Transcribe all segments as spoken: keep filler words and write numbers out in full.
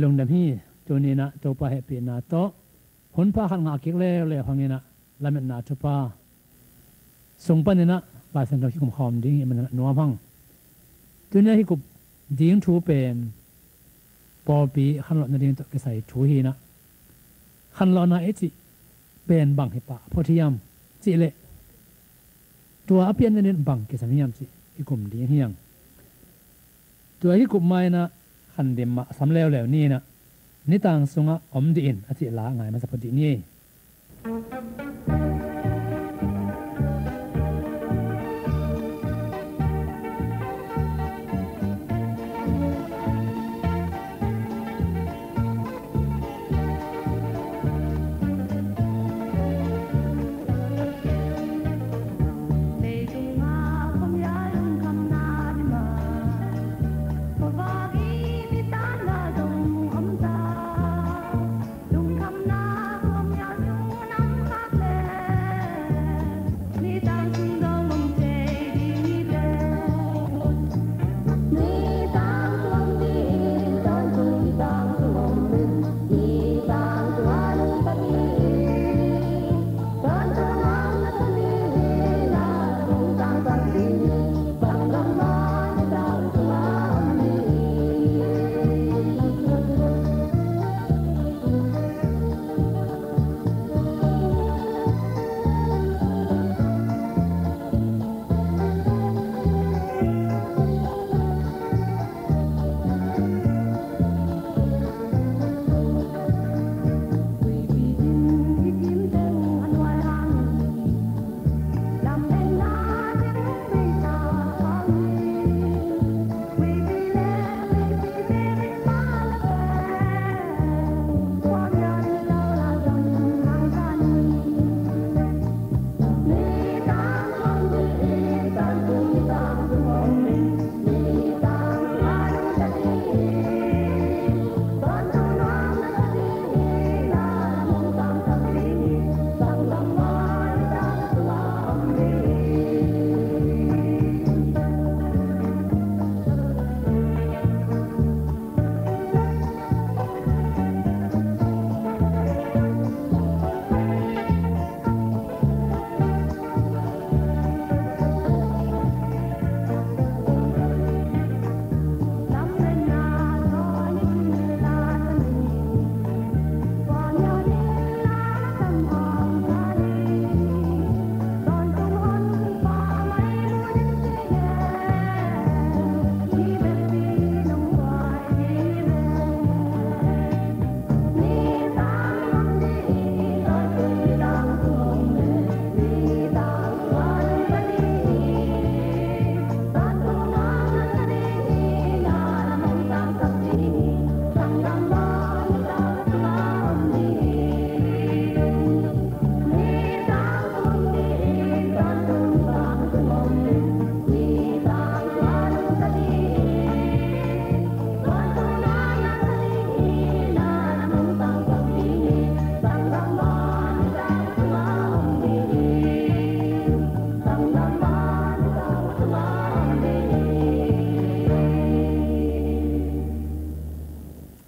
Lungdam hi. Tuni-in ah Topa hehpihna tawh hun pha khat ngah kik leuleu hangin ah lametna thupha sung panin ah Lai Siangtho kikum khawm ding hih manin ah nuam hang. Tuni-a kikup ding thu pen pawlpi khanlawhna ding tawh kisai thu hi-in ah, khanlawhna i cih pen bang hi pah phot hiam cih leh tua a pianna ding bang kisam hiam cih kikum ding hi hang. Tua kikup ma-in ah khandim mah sam leuleu ni-in ah, Nitang sungah om dih in a cih la ngai masa phot dih ni.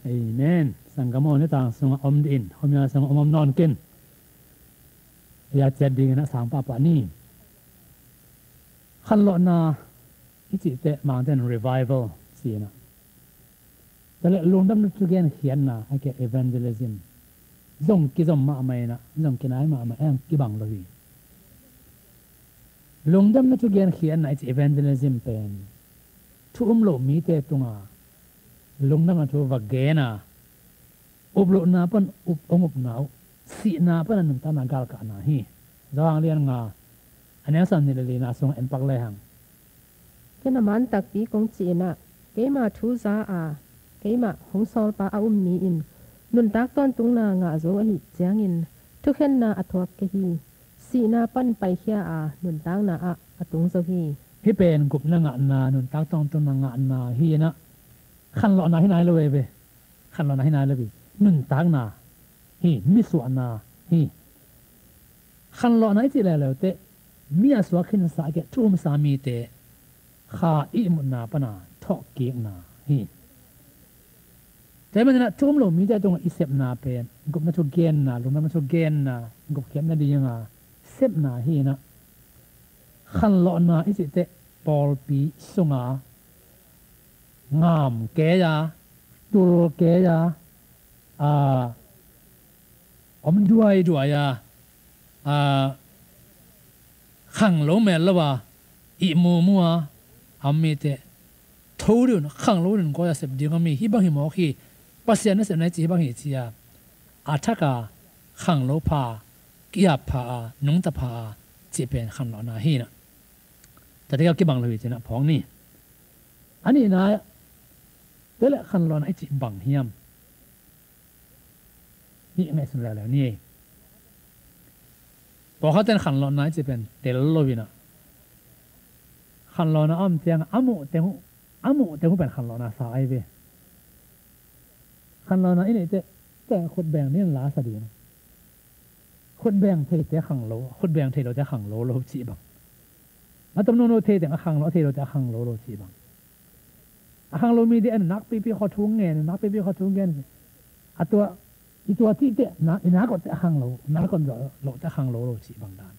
Amen. Sanggam aw, nitang sungah om dih in, huamya sungah om om nawn ken. Hia ciat dingin a sang pahpah ni. Khanlawhna i cihte Mangte in revival ci-in ah, tua leh lungdamna thugenkhiatna a kiat evangelism zong kizom mahmah in ah, zong kinai mahmah, eng kibang lo hi. Lungdamna thugenkhiatna i cih evangelism pen thu um loh mite tungah lungdamna thu va gen a, up lohna pan up, hong upna uh, sihna pan a nuntakna galkahna hi. Johan lian nga, a neu sawm nih le lina sungah en pak lehang. Ken a man takpi kong ci-in ah, keima thu za a, keimah hong sawlpa a um mi in nuntak tawntungna ngah zo ahih ciangin thukhenna a thuak kei hi. Sihna pan paikhia a, nuntakna ah a tung zo hi. Hih pen gupna ngahna, nuntak tawntungna ngahna hi in ah, khanlawhna hi nai lo ve ve. Khanlawhna hi nai lo hi. Nuntakna hi, misuahna hi. Khanlawhna i cih leuleu teh mi a suak khinsa a kiat thu umsa mite kha ihmutna pan a thawhkikna hi. Tua hi maninah thu um lo mite tungah i sepna pen gupna thu genna, lungdamna thu genna, gupkhiatna dinga sepna hi inah, khanlawhna i cih teh pawlpi sunga ngam kei a, tul kei a, a, om duaiduai a, a, khanglo mel lo a, ih mumua a om mite tho dih un, khanglo dih un, koi a sep ding a mi hih bang hi mawk hi, Pasian nasepna hi ci, hih bang hi ci a, a thak a, khanglo pha, ki-ap pha a, nungta pha a, cih pen khanlawhna hi inah. Tate ka kibang lo hi cinah phawk ni. A nihna, tua leh khanlawhna i cih bang hiam? Hih ngaihsun leuleu ni ei. Pawlkhatte in khanlawhna i cih pen tel lo inah, khanlawhna a om ciangah a muh teng uh, a muh teng uh pen khanlawhna sa ahi ve. Khanlawhna i neih teh, teh khutbeng nin la sa ding. Khutbeng theite khanglo, khutbeng thei lote khanglo lo cih bang. A tom nono thei teng a khanglo, a thei lote a khanglo lo cih bang. A khanglo mite a nakpipi khua thu ngen, nakpipi khua thu ngen. A tua, i tua cih teh, na, i nak awh teh a khanglo, nak awh loh teh a khanglo lo cih bang dan.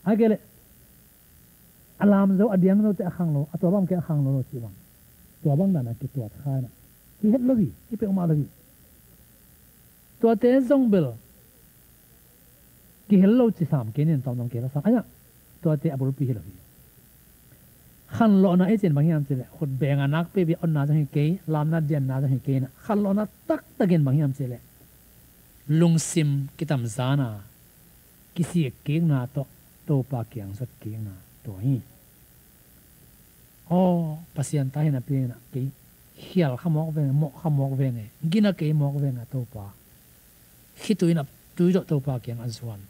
A kei leh a lam zo, a diang zo teh a khanglo, a tua bang kei a khanglo lo cih bang. Tua bang dan a kituat kha inah, kihet lo hi, kipeuhmah lo hi. Tuate zong bel kihel lo ci sam kei nin, tawmtawm kihel lo sam. Aia, tuate a bulpi hi lo hi. Khanlawhna i cih in bang hiam cih leh, khutbeng a nakpipi a onna zong hi kei, lamna dianna zong hi kei inah, khanlawhna taktakin bang hiam cih leh, lungsim kitamzan a, kisik kikna tawh Topa kiang zot kikna, tua hi. Aw, Pasian ta hi napi inah kei khial kha mawk veng e, mawh kha mawk veng e, gina kei mawk veng a Topa. Khitui nap tui tawh Topa kiang a zuan.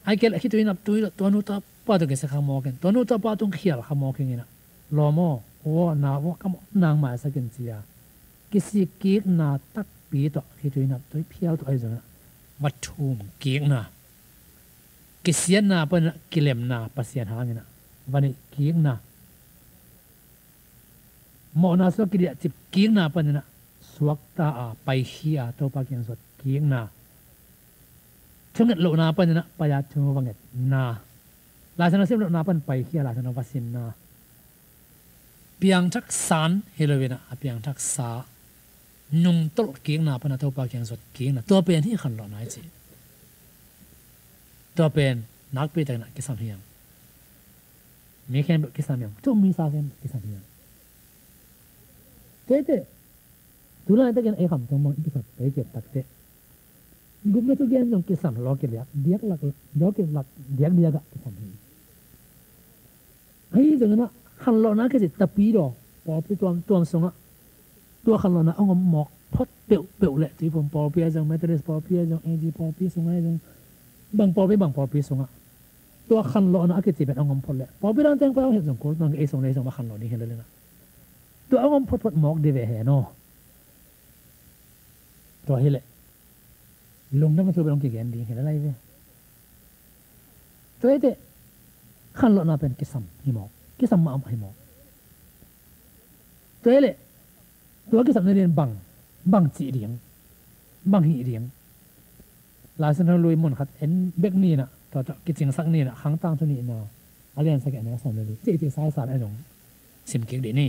Ai kei leh khitui nap tui tawh tua nu tua pa tung kisia kha mawk in, tua nu tua pa tung khial kha mawk in inah, lawm aw, u aw, nau aw, kam aw, nang maisak in ci a, kisik kikna takpi tawh khitui nap tui phial tawh ahi zongin ah va thum kikna, kisiatna panin ah kilemna Pasian hangin ah va neih kikna, mawhna sungah kidiahcip kikna panin ah suakta a, paikhia a, Topa kiang zuat kikna, thunget lohna panin ah pai a thu va ngetna, Lai Siangtho sim lohna pan paikhia, Lai Siangtho va simna, piangthak san hi lo in ah, a piangthak sa nungtolh kikna pan a Topa kiang zuat kikna, tua pen hi khanlawhna i cih. Tua pen nakpi takin ah kisam hi hang. Mi khempeuh kisam hi hang. Thu um mi sa khempeuh kisam hi hang. Tua hi teh, tu laitakin ei Khamtung bang i kisap, ei kiat tak teh, gupna thugen zong kisam, lawki liak diaklak, lawki lak diakdiak ah kisam hi. Ahi zongin ah khanlawhna kici tapidaw pawlpi tuamtuam sungah tua khanlawhna hong om mawk phot peuhpeuh leh, Tuiphum pawlpi ahi zong, Methodist pawlpi ahi zong, A G pawlpi sungah ahi zong, bang pawlpi bang pawlpi sungah tua khanlawhna a kici pen hong om phot leh, pawlpi dang teng pai hong hilh zong kul, nang ei sung lei sung mah khanlawh ding hi lel in ah, tua hong om photphot mawk dih ve hen aw. Tua hi leh lungdam thu bel hong kigen ding hi lel lai ve. Tua hi teh khanlawhna pen kisam hi mawk, kisam mahmah hi mawk. Tua hi leh tua kisam nading bang, bang cih ding, bang hih ding, Lai Siangtho lui mun khat en bek ni in ah, tua tawh kicingsak ni in ah, Khang Tangthu nihna a liansak a neu sawm le li, cih cih saisai a zong sim kik dih ni.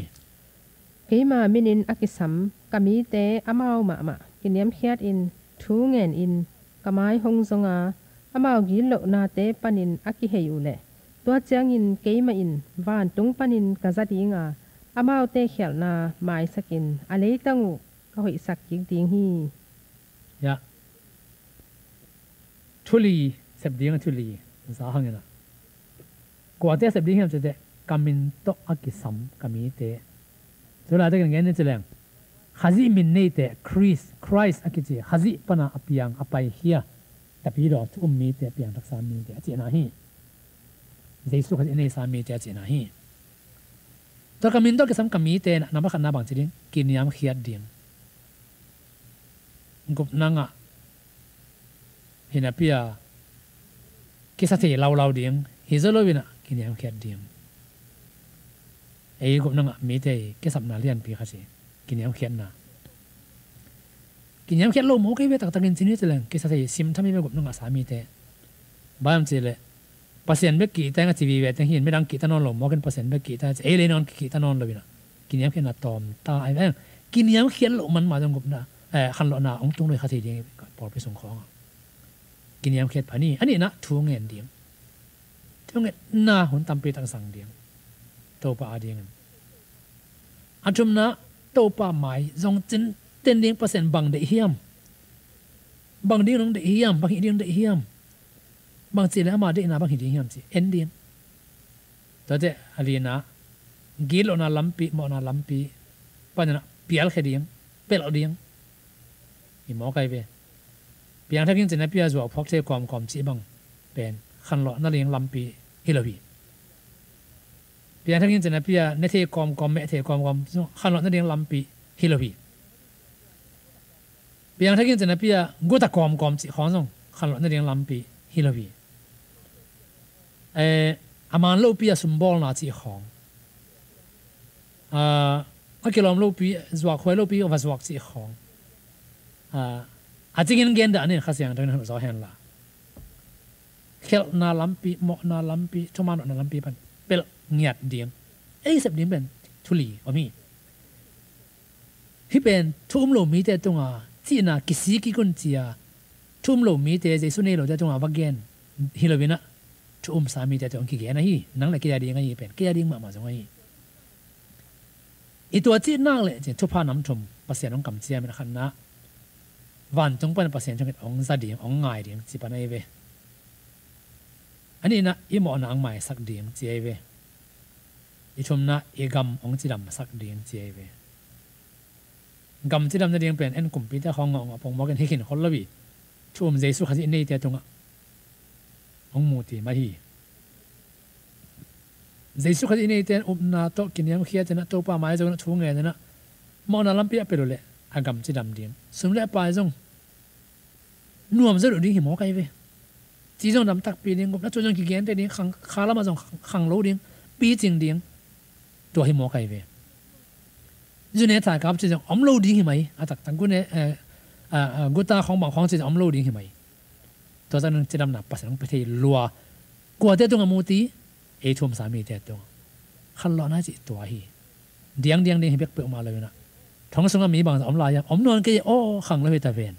Keima minin a kisam ka mite amau mahmah kiniamkhiatin thu ngenin ka mai hong zong a, amau gitlohnate panin a kihei uh leh, tua ciangin keimah in vantung panin ka za ding a, amaute khialhna maisakin a leitang uh ka hoihsak kik ding hi. Yah. Thu li, sep ding a thu li za hang in ah, kuate sep ding hiam cih teh, ka min tawh a kisam ka mite. Cu laitakin gen ni ci leng, Khazih min neite, Khrist, Khrist a kici, Khazih pan a piang a paikhia tapidaw thu um mite, piangthak sa mite a cihna hi. Jesuh Khazih neisa mite a cihna hi. Tua ka min tawh kisam ka mite in ah, nambat khatna bang ci ding, kiniamkhiat ding. Gupna ngah hi napi a kisa thei laulau ding, hi zaw lo in ah kiniamkhiat ding. Ei gupna ngah mite i kisapna lianpi khat hi, kiniamkhiatna. Kiniamkhiat lo maw kei ve, taktakin cin hi ci leng kisa thei, sim tham hi ve gupna ngahsa mite. Bang hiam cih leh Pasian bek kihta ing a ci vive teng hi in, midang kihta nawn lo mawk in Pasian bek kihta ci, ei le nawn kihta nawn lo in a, kiniamkhiatna tawm ta ahi ve. Kiniamkhiat loh man mah zong gupna, eh, khanlawhna hong tung lo hi kha thei ding hi, pawlpi sung khawngah. Kiniamkhiat pha ni. A nihna, thu ngen ding. Thu ngetna hun tampi tak zang ding, Topa a dingin. A thumna, Topa mai zong cin ten ding. Pasian bang deih hiam? Bang ding nong deih hiam? Bang hih ding deih hiam? Bang cih leh ama deihna bang hi ding hiam cih en ding. Tuate a lina, gitlohna lampi, mawhna lampi panin a pialkhia ding, pelh ding. Hi mawk ahi ve. Piangthak in cin a pia zuak phuak thei kawmkawm cih bang pen khanlawh nading lampi hi lo hi. Piangthak in cin a pia ne thei kawmkawm, meh thei kawmkawm, khanlawh nading lampi hi lo hi. Piangthak in cin a pia guta kawmkawm cih khawng zong khanlawh nading lampi hi lo hi. Eh, a man lopi a sumbawlna cih khawng, ah, a kilawm lopi, zuak huai lopi va zuak cih khawng, ah, a cingin gen dah nin Kha Siangtho in hun zaw hen la. Khelhna lampi, mawhna lampi, thuman mawhna lampi pan pelh ngiat ding. Ei sep ding pen thu li om hi. Hih pen thu um lo mite tunga cihna kisik kik un ci-a, thu um lo mite, Jesu nei lote tunga va gen hi lo in a, thu umsa mite tungah kigen ahi. Nang le kei a ding ahi pen, kei a ding mahmah zong ahi. I tua cih nak leh cin thupha nam thum Pasian hong kamciam in, a khatna, vantung pan Pasian thungit hong za ding, hong ngai ding ci pan ahi ve. A nihna, i mawhna hong maisak ding ci ahi ve. I thumna, i gam hong cidamsak ding ci ahi ve. Gam cidam nading pen en kumpite khawng ngawh ngawh pongmawk in hi khin khol lo hi. Thu um Jesu Khazih neite tungah hong mu ti mah hi. Jesu Khazih neite in upna tawh kiniamkhiat in a, Topa mai zong in a, thu ngen in a, mawhna lampi a pelh uh leh a gam cidam ding. Sum le pai zong nuam zaw ding hi mawk ahi ve. Ci zong dam takpi ding, gupna thu zong kigen thei ding, khang, kha lamah zong khang, khang lo ding, picing ding. Tua hi mawk ahi ve. Zune thaikap ci zong om lo ding hi mai. A taktak gune, eh, ah, ah, guta khawng bang khawng ci zong om lo ding hi mai. Tua zong cidamna Pasian hong pia thei lua. Kuate tungah mu ti, ei thu umsa mite tungah. Khanlawhna cih tua hi. Diangdiang ding hi bek peuhmah lo in a, thong sungah mi bang om lai hiam? Om nawn kei, aw, khang lo hi ta ven.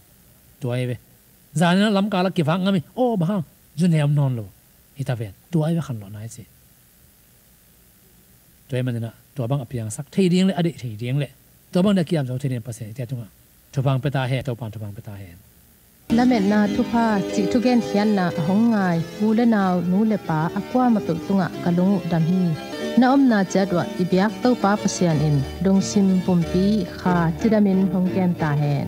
Tua hi ve. Zan in a lamkal ah kivak ngam hi, aw, bang hang? Zune om nawn lo hi ta ven. Tua hi ve khanlawhna hi cih. Tua hi manin a, tua bang a piangsak thei ding le, a deih thei ding le, tua bang ding a kiam zo thei ding Pasian ite tungah thupha hong pia ta hen, Topa'n thupha hong pia ta hen. Lametna thupha cih thugenkhiatna a hong ngai u le nau, nu le pa a kuamah peuh tungah ka lung uh dam hi. Na omna ciat uah i biak Topa Pasian in lungsim pumpi kha cidamin hong kem ta hen.